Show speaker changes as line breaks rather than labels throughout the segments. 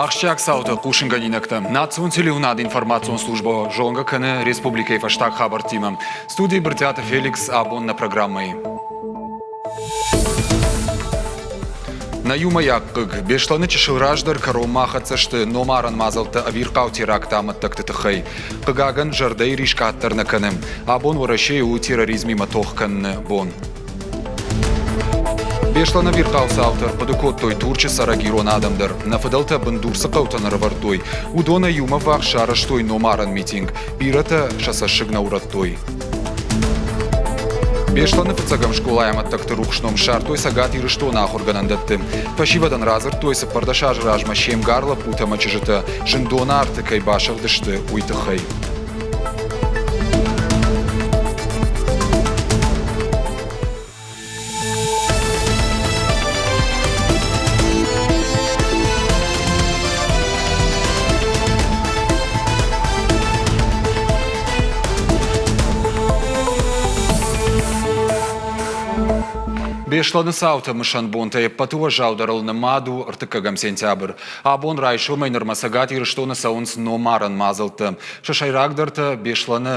Ахсджиаг цаутӕ хъусынгӕнинӕгтӕ. Национ телеуынады информацион службӕ зонгӕ кӕны республикӕйы фӕстаг хабӕрттимӕ. Студийы Брытъиаты Феликс абон нӕ программӕйы. Нӕ иумӕйаг хъыг Беслӕны чысыл раздӕр кӕронмӕ ахӕццӕ сты номарӕн мадзӕлттӕ ӕвирхъау теракты амӕттӕгты тыххӕй. Хъыгагӕн, зӕрдӕйы рис къаддӕр нӕ кӕны. Абон Уӕрӕсейы у терроризмимӕ тох кӕныны бон. Беслӕны ӕвирхъау цаутӕ ӕрхъуыды кодтой Турчы цӕрӕг ирон адӕм дӕр. Нӕ фыдӕлтӕ бындур цы хъӕутӕн ӕрӕвӕрдтой, уыдонӕй иумӕ ввахс сарӕзтой номарӕн митинг. Бирӕтӕ сӕ цӕссыг нӕ урӕдтой. Беслӕны фыццӕгӕм скъолайы амӕттӕгты рухс ном ссардтой Цӕгат Ирыстоны ахуыргӕнӕндӕтты. Фӕсивӕдӕн радзырдтой, 14 азы размӕ се мгар лӕппутӕ ӕмӕ чызджытӕ зындоны арты кӕй басыгъдысты, уый тыххӕй. Беслӕны цаутӕ мысӕн бонтӕй ӕппӕты уӕззаудӕрыл нымад у ӕртыккӕгӕм сентябрь. Абон райсомӕй нырмӕ Цӕгат Ирыстоны цӕуынц номарӕн мадзӕлттӕ. Сӕ сӕйрагдӕртӕ Беслӕны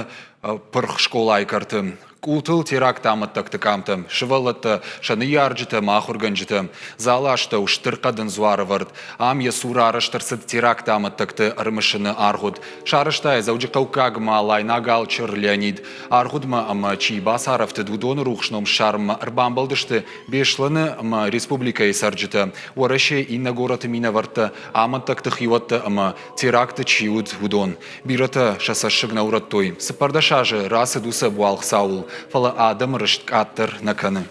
пырх скъолайы кӕрты. Къултыл теракты амӕттӕгты къамтӕ, сывӕллӕттӕ, сӕ ныййарджытӕ ӕмӕ ахуыргӕнджытӕ. Залы астӕу стыр хъӕдын дзуарӕвӕрд. Ам йӕ цуры арӕзт ӕрцыд теракты амӕттӕгты ӕрымысыны аргъуыд. Сарӕзта йӕ дзӕуджыхъӕуккаг малайнаг алчыр Леонид. Аргъуыдмӕ ӕмӕ чи бацарӕфтыд, уыдоны рухс ном ссарынмӕ ӕрбамбӕлдысты Беслӕны ӕмӕ республикӕйы цӕрджытӕ, Уӕрӕсейы иннӕ горӕты минӕвӕрттӕ, амӕттӕгты хиуӕттӕ ӕмӕ теракты чи уыд, уыдон. Бирӕтӕ сӕ цӕссыг нӕ урӕдтой. 14 азы рацыд уыцы ӕбуалгъ цауыл, фӕлӕ адӕмы рыст къаддӕр нӕ кӕны.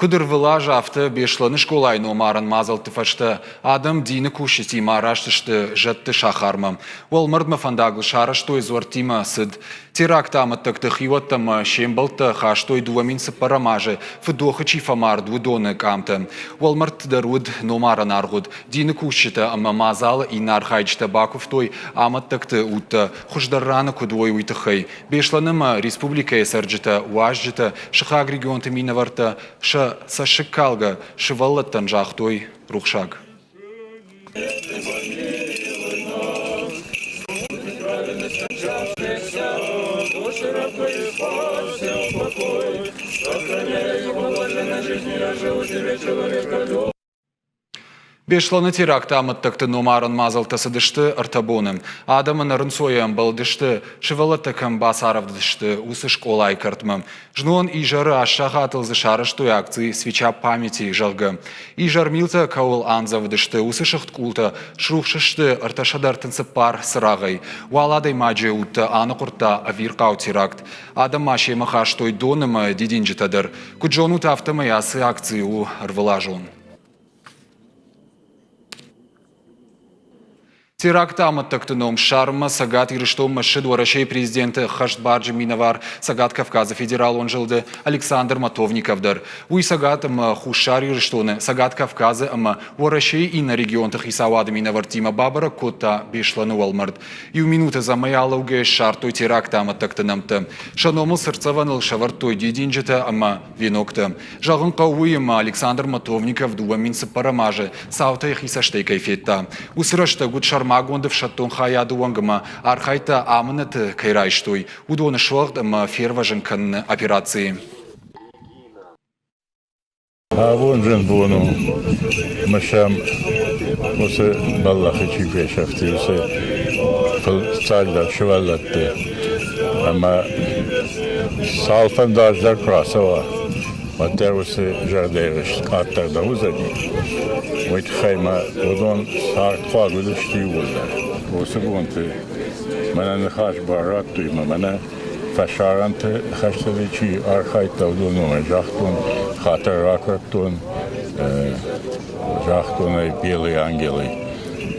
Куыд ӕрвылаз, афтӕ Беслӕны скъолайы номарӕн мадзӕлтты фӕстӕ адӕм дины кусджытимӕ араст сты зӕдты сахармӕ. Уӕлмӕрдмӕ фӕндагыл сарӕзтой дзуӕрттимӕ цыд. Теракты амӕттӕгты хиуӕттӕ ӕмӕ се мбӕлттӕ хастой 2004 азы фыдохы чи фӕмард, уыдоны къамтӕ. Уӕлмӕрдты дӕр уыд номарӕн аргъуыд. Дины кусджытӕ ӕмӕ мадзалы иннӕ архайджытӕ бакуывтой амӕттӕгты удтӕ хуыздӕр раны куыд уой, уый тыххӕй. Беслӕн ӕмӕ республикӕйы цӕрджытӕ, уазджытӕ, сыхаг регионты минӕвӕрттӕ сӕ цӕссыгкалгӕ сывӕллӕттӕн загътой рухсаг. Беслӕны теракты амӕттӕгты номарӕн мадзӕлттӕ цыдысты ӕртӕ боны. Адӕм ӕнӕрынцойӕ ӕмбӕлдысты, сывӕллӕттӕ кӕм бацарӕфтыдысты, уыцы скъолайы кӕртмӕ. Знон изӕры аст сахатыл дзы сарӕзтой акци «Свеча памяти», зӕгъгӕ. Изӕрмилтӕ кӕуыл андзӕвыдысты, уыцы сыгъд къултӕ срухс сты 334 цырагъӕй. Уал адӕймаджы удтӕ аныхъуырдта ӕвирхъау теракт. Адӕм ма семӕ хастой дон ӕмӕ дидинджытӕ дӕр. Куыд зонут, афтӕмӕй ацы акци у ӕрвылазон. Теракты амӕттӕгты ном ссарынмӕ Цӕгат Ирыстонмӕ ссыд Уӕрӕсейы президенты ӕххӕстбарджын минӕвар Цӕгат Кавказы федералон зылды Александр Матовников дӕр. Уый Цӕгат ӕмӕ Хуссар Ирыстоны, Цӕгат Кавказы ӕмӕ Уӕрӕсейы иннӕ регионты хицауады минӕвӕрттимӕ бабӕрӕг кодта Беслӕны уӕлмӕрд. Иу минуты ӕдзӕмӕй алӕугӕйӕ ссардтой теракты амӕттӕгты нӕмттӕ. Сӕ номыл цыртдзӕвӕныл сӕвӕрдтой дидинджытӕ ӕмӕ веноктӕ. Зӕгъын хъӕуы уый, ӕмӕ Александр Матовников 2004 азы цаутӕ йӕхи цӕстӕй кӕй федта. Уыцы рӕстӕг уыд сӕрмагонд ӕфсӕддон хайады уӕнг ӕмӕ архайдта амынӕты кӕй райстой, уыдоны суӕгъд ӕмӕ фервӕзын кӕныны операцийы.
Абон зын бон у, мысӕм уыцы бӕллӕхы чи фесӕфти, уыцы цалдӕр сывӕллӕтты. Ӕмӕ цал фӕндаг дӕр куы рацӕуа, уӕддӕр уыцы зӕрдӕйы рыст къаддӕр нӕ уыдзӕни. Уый тыххӕй ма уыдон цардхъуаг уыдысты иууылдӕр. Уыцы бонты мӕнӕ ныхас бар радтой ӕмӕ мӕнӕ фӕсарӕнты хӕстыты чи архайдта, уыдон номӕй загътон, хатыр ракуырдтон, загътон ӕй Белые ангелы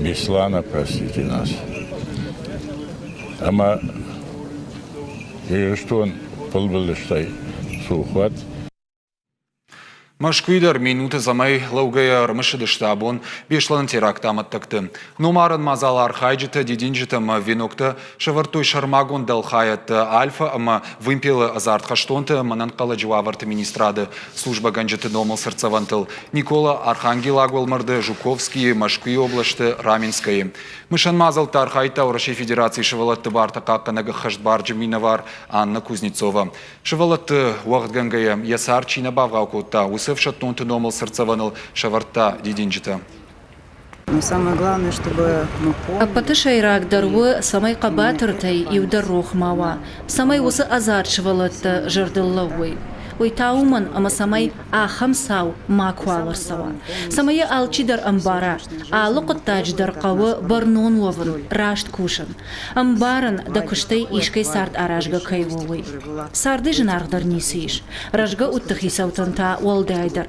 Беслана, простите нас. Ӕмӕ Ирыстон фыдбылызтӕй цух уӕд.
Мӕскуыйы дӕр минуты цӕмӕй лӕугӕйӕ ӕрымысыдысты абон Беслӕны теракты амӕттӕгты. Номарӕн мадзалы архайджытӕ дидинджытӕ ӕмӕ веноктӕ сӕвӕрдтой сӕрмагонд дӕлхайӕдтӕ Альфа ӕмӕ Вымпелы ӕдзард хӕстонты ӕмӕ ӕнӕнхъӕлӕджы уавӕрты министрады службӕгӕнджыты номыл цыртдзӕвӕнтыл Никола Архангелаг уӕлмӕрды Жуковскийы, Мӕскуыйы областы Раменскӕйы. Мысӕн мадзӕлтты архайдта Уӕрӕсейы Федерацийы сывӕллӕтты бартӕ хъахъхъӕнӕг ӕххӕстбарджын минӕвар Анна Кузнецова. Сывӕллӕтты уӕгъдгӕнгӕйӕ йӕ цард чи нӕ бавгъау кодта, уыцы ӕфсӕддонты номыл цыртдзӕвӕныл сӕвӕрдта дидинджытӕ.
Ӕппӕты сӕйрагдӕр у, цӕмӕй хъӕбатыртӕй иу дӕр рох ма уа, цӕмӕй уыцы ӕдзард сывӕллӕттӕ зӕрдыл лӕууой. Уый та уымӕн, ӕмӕ цӕмӕй ахӕм цау макуал ӕрцӕуа, цӕмӕй йӕ алчидӕр ӕмбара, алы хъуыддаджы дӕр хъӕуы бӕрнон уӕвын, раст кусын. Ӕмбарын, дӕ куыстӕй искӕй цард аразгӕ кӕй у, уый. Цардӕй зынаргъдӕр ницы ис, рӕзгӕ удты хицӕуттӕн та уӕлдайдӕр.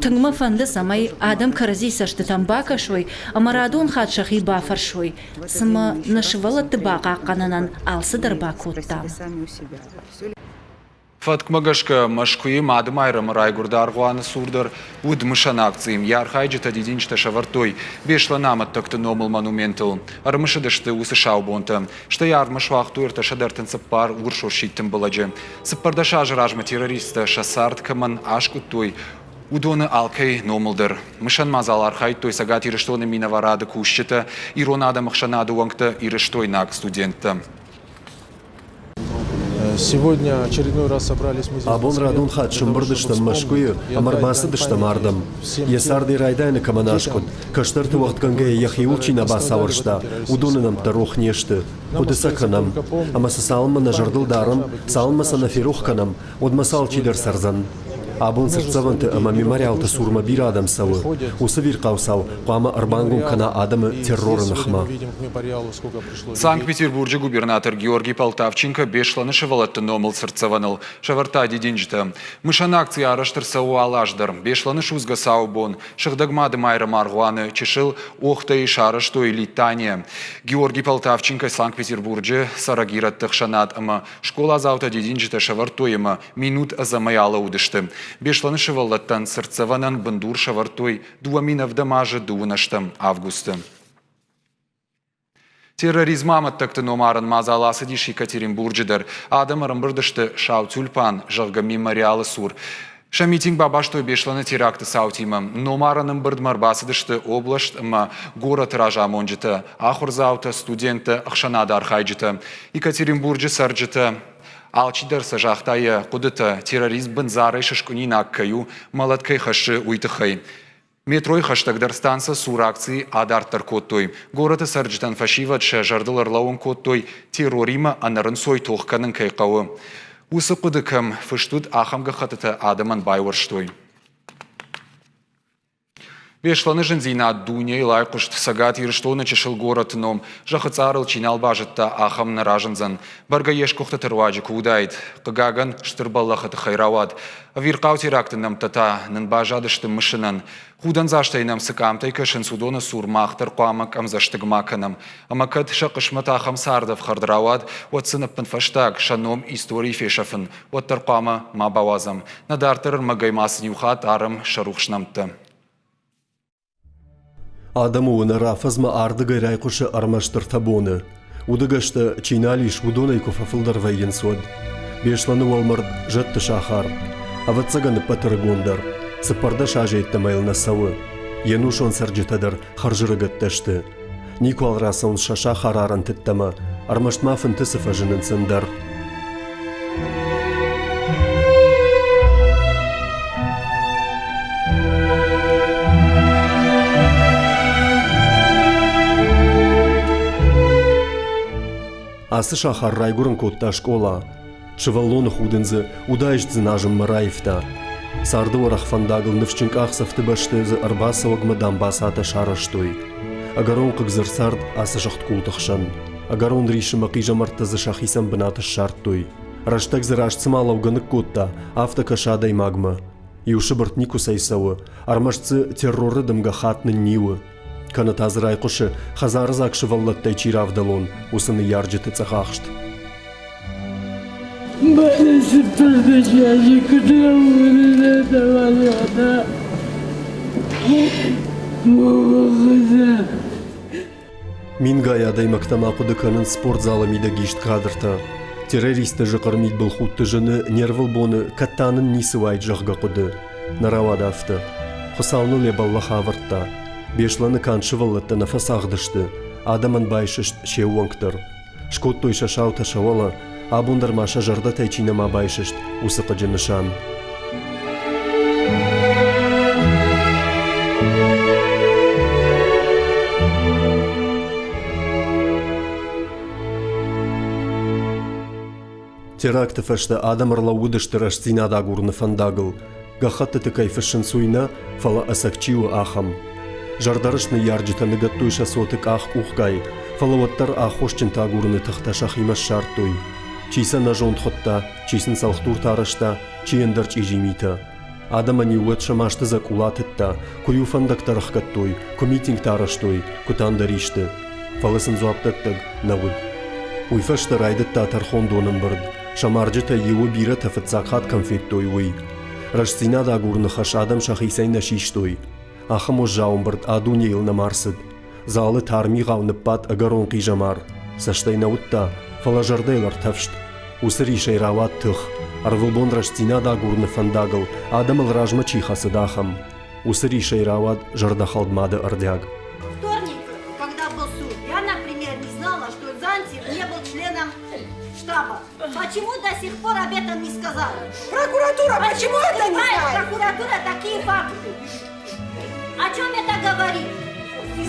Тынг мӕ фӕнды, цӕмӕй адӕм кӕрӕдзи цӕстытӕм бакӕсой ӕмӕ радон хатт сӕхи бафӕрсой, цымӕ нӕ сывӕллӕтты бахъахъхъӕнынӕн алцыдӕр бакодтам?
Фӕткмӕ гӕсгӕ Мӕскуыйы Мадымайрӕмы райгуырды аргъуаны цур дӕр уыд мысӕн акци. Йӕ архайджытӕ дидинджытӕ сӕвӕрдтой Беслӕны амӕттӕгты номыл монументыл. Ӕрымысыдысты уыцы сау бонтӕ. Стӕй арвмӕ суагътой 334 урс-урсид тымбылӕджы. 14 азы размӕ террористтӕ сӕ цард кӕмӕн аскъуыдтой, уыдоны алкӕй номыл дӕр. Мысӕн мадзал архайдтой Цӕгат Ирыстоны минӕварады кусджытӕ, ирон адӕмы ӕхсӕнады уӕнгтӕ, ирыстойнаг студенттӕ.
Абон радон хатт сӕмбырд стӕм Мӕскуыйы ӕмӕ ӕрбацыдыстӕм ардӕм. Йӕ цардӕй райдайӕны кӕмӕн аскъуыд, кӕстӕрты уӕгъдгӕнгӕйӕ йӕхиуыл чи нӕ бацауӕрста, уыдоны нӕмттӕ рох не сты. Хъуыды сӕ кӕнӕм. Ӕмӕ сӕ цалынмӕ нӕ зӕрдыл дарӕм, цалынмӕ сӕ нӕ ферох кӕнӕм, уӕдмӕ сӕ алчидӕр цӕрдзӕн. Абон цыртдзӕвӕнты ӕмӕ мемориалты цурмӕ бирӕ адӕм цӕуы. Уыцы ӕвирхъау цау хъуамӕ ӕрбангом кӕна адӕмы терроры ныхмӕ.
Санкт-Петербурджы губернатор Георгий Полтавченко Беслӕны сывӕллӕтты номыл цыртдзӕвӕныл сӕвӕрдта дидинджытӕ. Мысӕн акци арӕзт ӕрцӕуы алы аз дӕр. Беслӕны судзгӕ сау бон Сыгъдӕг Мады Майрӕмы аргъуаны чысыл охтӕй сарӕзтой литания. Георгий Полтавченко Санкт-Петербурджы цӕрӕг ирӕтты ӕхсӕнад ӕмӕ скъоладзаутӕ дидинджытӕ сӕвӕрдтой ӕмӕ минут ӕдзӕмӕй алӕууыдысты. Беслӕны сывӕллӕттӕн цыртдзӕвӕнӕн бындур сӕвӕрдтой 2007 азы 12 августы. Терроризмы амӕттӕгты номарӕн мадзал ацыдис Екатеринбурджы дӕр. Адӕм ӕрӕмбырд сты Сау тюльпан, зӕгъгӕ, мемориалы цур. Сӕ митинг бабастой Беслӕны теракты цаутимӕ. Номарӕн ӕмбырдмӕ ӕрбацыдысты област ӕмӕ горӕты разамонджытӕ, ахуырдзаутӕ, студенттӕ, ӕхсӕнады архайджытӕ. Екатеринбурджы цӕрджытӕ алчидӕр сӕ загъта йӕ хъуыдытӕ, терроризм бындзарӕй сыскъуынинаг кӕй у, мӕлӕт кӕй хӕссы, уый тыххӕй. Метройы хӕстӕгдӕр станцӕ цур акци адарддӕр кодтой. Горӕты цӕрджытӕн фӕсивӕд сӕ зӕрдыл ӕрлӕууын кодтой, терроримӕ ӕнӕрынцой тох кӕнын кӕй хъӕуы. Уыцы хъуыды кӕм фыст уыд, ахӕм гӕххӕттытӕ адӕмӕн байуӕрстой. Беслӕны зындзинад дунейыл айхъуыст Цӕгат Ирыстоны чысыл горӕты ном зӕххы цъарыл чи нал базыдта, ахӕм нӕ разындзӕн. Бӕргӕ йе сгуыхтыты руаджы куы уыдаид. Хъыгагӕн, стыр бӕллӕхы тыххӕй рауад. Ӕвирхъау теракты нӕмттӕ та нын баззадысты мысынӕн. Худӕндзастӕй нӕм цы къамтӕй кӕсынц, уыдоны цур мах дӕр хъуамӕ къӕмдзӕстыг ма кӕнӕм. Ӕмӕ кӕд сӕ хъысмӕт ахӕм цардӕфхӕрд рауад, уӕд сын ӕппынфӕстаг сӕ ном историйы фесӕфын уӕддӕр хъуамӕ ма бауадзӕм. Нӕ дарддӕр ӕрмӕгӕй ма сын иу хатт арӕм сӕ рухс нӕмттӕ.
Адӕмы уынӕр афӕдзмӕ ардыгӕй райхъуысы ӕрмӕст ӕртӕ боны. Удыгӕстӕ чи нал ис, уыдонӕй куы фӕфылдӕр вӕййынц, уӕд. Беслӕны уӕлмӕрд зӕдты сахар. Ӕвӕццӕгӕн ӕппӕт ӕрыгондӕр. 14 азы йеддӕмӕ йыл нӕ цӕуы. Йе нусон цӕрджытӕ дӕр хӕрзӕрыгӕттӕ сты. Никуал рацӕуынц сӕ сахар арӕнты ӕддӕмӕ, ӕрмӕст ма фынты цы фӕзынынц ӕндӕр. Ацы сахар райгуырын кодта скъола. Сывӕллоны худын дзы удаист дзыназынмӕ раивта. Царды уӕрӕх фӕндагыл ныфсджын къахдзӕфты бӕсты дзы ӕрбацӕуӕгмӕ дамбацатӕ сарӕзтой. Ӕгӕрон хъыг дзы ӕрцард ацы сыгъдкъулты хсӕн. Ӕгӕрон рисы мӕ хъизӕмӕрттӕ дзы сӕхицӕн бынат ссардтой. Рӕстӕг дзы раст цыма лӕугӕ ныккодта, афтӕ кӕсы адӕймагмӕ. Иу сыбыртт никуыцӕй цӕуы, ӕрмӕст дзы терроры дымгӕ хатт нынниуы. Кӕнӕ та дзы райхъуысы, хӕдзарыдзаг сывӕллӕттӕй чи равдӕлон, уыцы ныййарджыты цъӕхахст. Мингай адӕймӕгтӕ ма хъуыды кӕнынц спортзалы мидӕг ист кадртӕ. Террористты зыхъыр мидбылхудты зыны не рвылбоны кӕд та нын ницы уаид, зӕгъгӕ хъуыды. Нӕ рауад афтӕ. Хуыцау ныл йӕ бӕллӕх авӕрдта. Беслӕны канд сывӕллӕттӕ нӕ фӕцагъды сты, адӕмӕн байсыст се ууӕнк дӕр. Скодтой сӕ саутӕ сӕ уӕлӕ, абон дӕр ма сӕ зӕрдӕтӕй чи нӕма байсыст, уыцы хъыджы нысан. Теракты фӕстӕ адӕм ӕрлӕууыдысты рӕстдзинад агурыны фӕндагыл. Гӕххӕттыты кӕй фыссынц, уый нӕ, фӕлӕ ӕцӕг чи у, ахӕм. Зӕрдӕрыст ныййарджытӕ ныгӕдтой сӕ цоты къах-къухгай, фӕлӕ уӕддӕр аххосджынтӕ агурыны тыхтӕ сӕхимӕ ссардтой. Чи сӕ нӕзонд хуыдта, чи сын цӕлхдуртӕ арӕзта, чи ӕндӕр чъизи митӕ. Адӕмӕн-иу уӕд сӕ масты дзӕкъул атыдта, куы-иу фӕндӕгтӕ рыхгӕдтой, куы митингтӕ арӕзтой, куы та ӕндӕр исты. Фӕлӕ сын дзуапдӕттӕг нӕ уыд. Уый фӕстӕ райдыдта тӕрхондон ӕмбырд, сӕ марджытӕй иуы бирӕтӕ фыццаг хатт кӕм федтой, уый. Рӕстдзинад агурыны хӕс адӕм сӕхицӕй нӕ систой. Ахӕм уӕззау ӕмбырд а дунейыл нӕма рцыд. Залы тар мигъау ныббадт ӕгӕрон хъизӕмар. Цӕстӕй нӕ уыдта, фӕлӕ зӕрдӕйыл ӕртӕфст. Уыцы рисӕй рауад тых, ӕрвылбон рӕстдзинад агурыны фӕндагыл адӕмыл размӕ чи хӕцыд, ахӕм. Уыцы рисӕй рауад зӕрдӕхӕлд мады ӕрдиаг.
Вторник, когда был суд, я, например, не знала, что Зантьев не был членом штаба. Почему до сих пор об этом не сказали?
Прокуратура почему это не знает?
Прокуратура такие факты. О чем это говорит?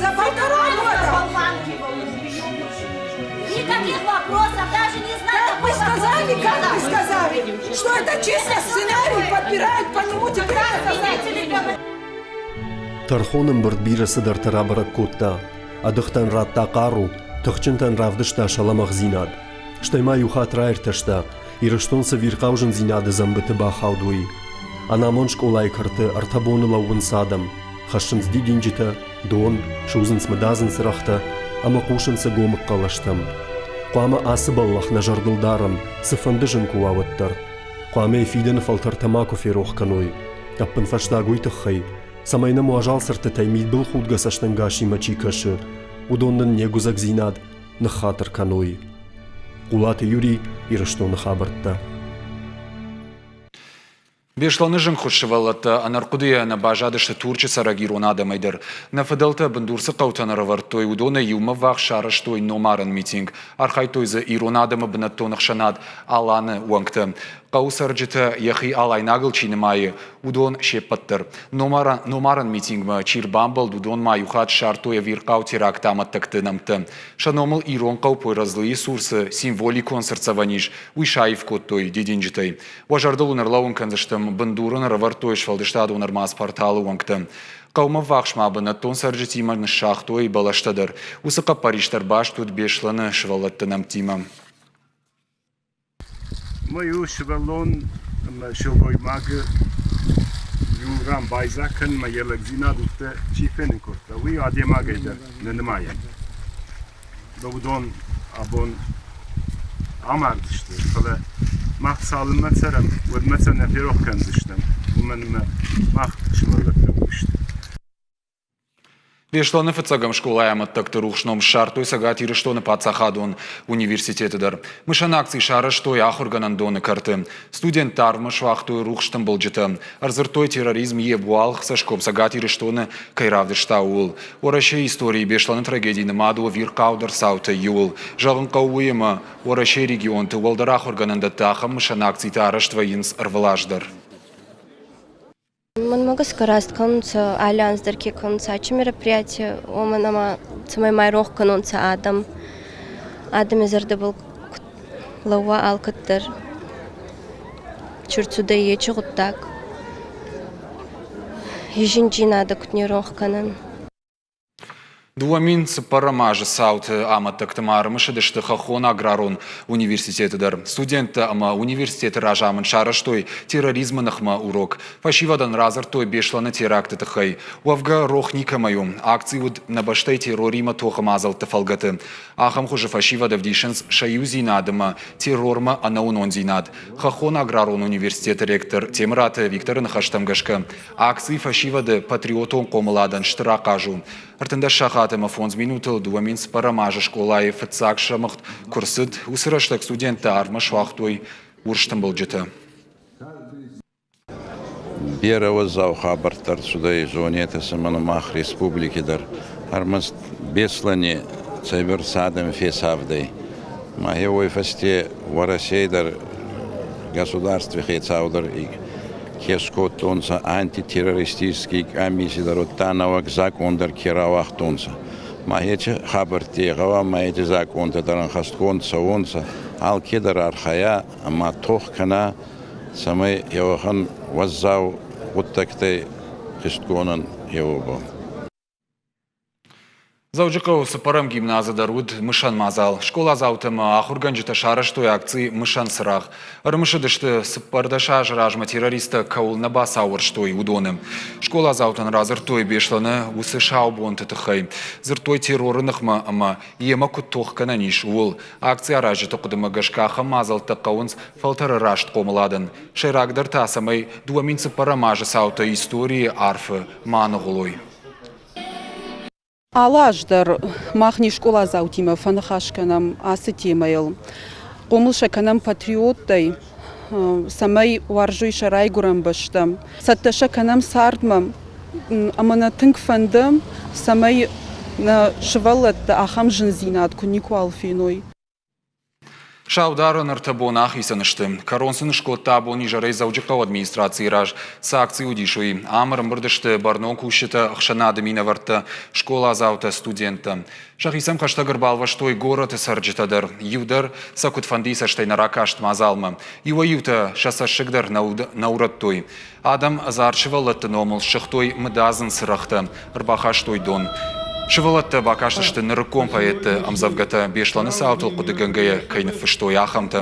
За полтора года.
Никаких вопросов, даже не знаю.
Как вы сказали, как вы сказали, что это чисто сценарий, подбирают по нему теперь доказательства.
Тӕрхон ӕмбырд бирӕ цыдӕртӕ рабӕрӕг кодта. Ӕдыхтӕн радта хъару, тыхджынтӕн равдыста сӕ лӕмӕгъдзинад. Стӕй ма иу хатт раиртӕста, Ирыстон цы вирхъау зындзинады дзӕмбыты бахауд, уый. Ӕнамонд скъолайы кӕрты ӕртӕ боны лӕууынц адӕм, хӕссынц дидинджытӕ, дон, судзынц мыдадзын цырӕгътӕ ӕмӕ хъусынц ӕгомыг хъӕлӕстӕм. Хъуамӕ ацы бӕллӕх нӕ зӕрдыл дарӕм, цыфӕнды зын куы уа, уӕддӕр. Хъуамӕ йӕ фидӕны фӕлтӕртӕ макуы ферох кӕной. Ӕппынфӕстаг уый тыххӕй, цӕмӕй нӕм уазал цыртытӕй мидбылхудгӕ цӕстӕнгасимӕ чи кӕсы, уыдон нын не гуыдзӕгдзинад ныххатыр кӕной. Хъулаты Юрий, Ирыстоны хабӕрттӕ.
Беслӕны зынгхуыст сывӕллӕттӕ ӕнӕрхъуыдыйӕ нӕ баззадысты Турчы цӕрӕг ирон адӕмӕй дӕр. Нӕ фыдӕлтӕ бындур цы хъӕутӕн ӕрӕвӕрдтой, уыдонӕй иумӕ ввахс сарӕзтой номарӕн митинг. Архайдтой дзы ирон адӕмы бынӕттон ӕхсӕнад Аланы уӕнгтӕ. Хъӕуы цӕрджытӕ йӕхи алайнагыл чи нымайы, уыдон се ппӕт дӕр. Номарӕн митингмӕ чи рбамбӕлд, уыдон ма иу хатт ссардтой ӕвирхъау теракты амӕттӕгты нӕмттӕ. Сӕ номыл ирон хъӕу Пойразлыйы цур цы символикон цыртдзӕвӕн ис, уый саив кодтой дидинджытӕй. Уӕ зӕрдыл уын ӕрлӕууын кӕндзыстӕм, бындур ын ӕрӕвӕрдтой сфӕлдыстадон ӕрмадз порталы уӕнгтӕ. Хъӕумӕ ввахс ма бынӕттон цӕрджытимӕ ныссагътой бӕлӕстӕ дӕр. Уыцы хъӕппӕрис дӕр баст уыд Беслӕны сывӕллӕтты нӕмттимӕ.
Мӕ иу сывӕллон ӕмӕ сылгоймагы иу ран байдзаг кӕнынмӕ йӕ лӕгдзинад уыдтӕ чи фенын кодта, уый адӕймагӕй дӕр нӕ нымайӕм. Уыдон абон амардысты, фӕлӕ мах цалынмӕ цӕрӕм, уӕдмӕ сӕ нӕ ферох кӕндзыстӕм, уымӕн ӕмӕ мах сывӕллӕттӕ уыдысты.
Беслӕны фыццӕгӕм скъолайы амӕттӕгты рухс ном ссардтой Цӕгат Ирыстоны паддзахадон университеты дӕр. Мысӕн акци сарӕзтой ахуыргӕнӕндоны кӕрты. Студенттӕ арвмӕ суагътой рухс тымбылджытӕ. Ӕрдзырдтой терроризм йе буалгъ цӕсгом Цӕгат Ирыстоны кӕй равдыста, ууыл. Уӕрӕсейы историйы Беслӕны трагеди нымад у ӕвирхъаудӕр цаутӕй иуыл. Зӕгъын хъӕуы уый, ӕмӕ Уӕрӕсейы регионты уӕлдӕр ахуыргӕнӕндӕтты ахӕм мысӕн акцитӕ арӕзт вӕййынц ӕрвылаз дӕр.
Мӕнмӕ гӕсгӕ раст кӕнунцӕ, алли анз дӕр ке кӕнунцӕ ачи мероприятие, уомӕн ӕма цӕмӕй ма ирох кӕнонцӕ адӕм, адӕми зӕрдӕбӕл куд лӕууа алкӕддӕр. Чи рцудӕй ечи гъуддаг, и зиндзийнадӕ куд не ронх кӕнӕн.
2004 азы цауты амӕттӕгты ма ӕрымысыдысты Хӕххон аграрон университеты дӕр. Студенттӕ ӕмӕ университеты разамынд сарӕзтой терроризмы ныхмӕ урок. Фӕсивӕдӕн радзырдтой Беслӕны теракты тыххӕй. Уӕвгӕ, рох никӕмӕй у. Акци уыд нӕ бӕстӕйы терроримӕ тохы мадзӕлтты фӕлгӕты. Ахӕм хуызы фӕсивӕд ӕвдисынц сӕ иудзинад ӕмӕ террормӕ ӕнӕуынондзинад. Хӕххон аграрон университеты ректор Темыраты Викторы ныхӕстӕм гӕсгӕ, акци фӕсивӕды патриотон хъомыладӕн стыр ахъаз у. 13 сахат ӕмӕ 5 минутыл 2004 азы скъолайы фыццаг срӕмыгъд куы рцыд, уыцы рӕстӕг студенттӕ арвмӕ суагътой урс тымбылджытӕ.
Берӕ уӕззау хабӕрттӕ ӕрцудӕй зонетӕ цӕмӕн мах республики дӕр. Ӕрмӕст Беслӕни цӕйбӕрцӕ адӕм фесавдӕй. Ма гье уой фӕсте Уӕрӕсей дӕр государстви хецау дӕр ке скодтонцӕ антитеррористический комисси дӕр, удта нӕуӕг закъон дӕр ке рауагътонцӕ. Ма ечи хабӕртти гъӕуама еци закъонтӕ дӕр ӕнхӕстгонд цӕуонцӕ, алкедӕр архайа ӕма тох кӕна цӕмӕй еуӕхӕн уӕззау гъуддӕгтӕй хистгонӕн еуобӕл.
Дзӕуджыхъӕуы цыппӕрӕм гимназы дӕр уыд мысӕн мадзал. Скъоладзаутӕ ӕмӕ ахуыргӕнджытӕ сарӕзтой акци «Мысӕн цырагъ». Ӕрымысыдысты, 14 азы размӕ террористтӕ кӕуыл нӕ бацауӕрстой, уыдоны. Скъоладзаутӕн радзырдтой Беслӕны уыцы сау бонты тыххӕй. Дзырдтой терроры ныхмӕ ӕмӕ йемӕ куыд тох кӕнӕн ис, ууыл. Акци аразджыты хъуыдымӕ гӕсгӕ ахӕм мадзӕлттӕ хъӕуынц фӕлтӕры раст хъомыладӕн. Сӕйрагдӕр та, цӕмӕй 2004 азы цаутӕ историйы арфы ма аныгъуылой.
Алы аз дӕр мах не скъоладзаутимӕ фӕныхас кӕнӕм ацы темӕйыл. Хъомыл сӕ кӕнӕм патриоттӕй, цӕмӕй уарзой сӕ райгуырӕн бӕстӕ. Цӕттӕ сӕ кӕнӕм цардмӕ ӕмӕ нӕ тынг фӕнды, цӕмӕй нӕ сывӕллӕттӕ ахӕм зындзинад куы никуал феной.
Саударӕн ӕртӕ бон ахицӕн сты. Кӕрон сын скодта абон изӕрӕй Дзӕуджыхъӕуы администрацийы раз цы акци уыдис, уый. Ам ӕрӕмбырд сты бӕрнон кусджытӕ, ӕхсӕнады минӕвӕрттӕ, скъоладзаутӕ, студенттӕ. Сӕхицӕн хӕстӕг ӕрбалвӕстой горӕты цӕрджытӕ дӕр. Иу дӕр сӕ куыдфӕндыйы цӕстӕй нӕ ракаст мадзалмӕ. Иуӕй-иутӕ сӕ цӕссыг дӕр нӕ урӕдтой. Адӕм ӕдзард сывӕллӕтты номыл ссыгътой мыдадзын цырӕгътӕ, ӕрбахастой дон. Сывӕллӕттӕ бакастысты нырыккон поэтты ӕмдзӕвгӕтӕ Беслӕны цаутыл хъуыдыгӕнгӕйӕ кӕй ныффыстой, ахӕмтӕ.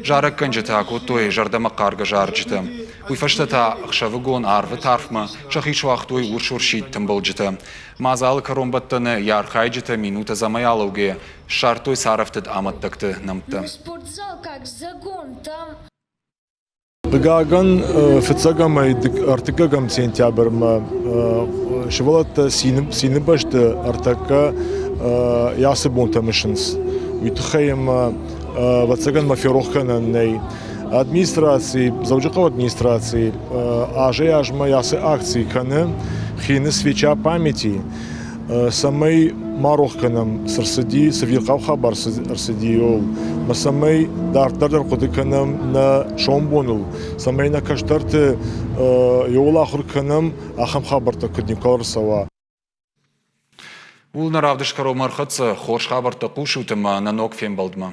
Зарӕггӕнджытӕ акодтой зӕрдӕмӕхъаргӕ зарджытӕ. Уый фӕстӕ та ӕхсӕвыгон арвы тарфмӕ сӕхи суагътой урс-урсид тымбылджытӕ. Мадзалы кӕронбӕттӕны йӕ архайджытӕ минут ӕдзӕмӕй алӕугӕйӕ ссардтой царӕфтыд амӕттӕгты нӕмттӕ.
Хъыгагӕн, фыццӕгӕм ӕртыккӕгӕм сентябрмӕ сывӕллӕттӕ цины бӕсты ӕртӕккӕ ацы бонтӕ мысынц. Уый тыххӕй ӕмӕ, ӕвӕццӕгӕн мӕ ферох кӕнӕн нӕй. Администраци, Дзӕуджыхъӕуы администраци азӕй-азмӕ ацы акци кӕны Хины свеча памяти, цӕмӕй ма рох кӕнӕм, цы рцыди, цы вирхъау хабар ӕрцыди, ууыл, ӕмӕ цӕмӕй дарддӕр дӕр хъуыды кӕнӕм нӕ сомбоныл, цӕмӕй нӕ кӕстӕрты иуыл ахуыр кӕнӕм, ахӕм хабӕрттӕ куыд никуы ӕрцӕуа.
Ууыл нӕ равдыст кӕронмӕ ӕрхӕццӕ. Хорз хабӕрттӕ хъусут ӕмӕ нӕ ног фембӕлдмӕ.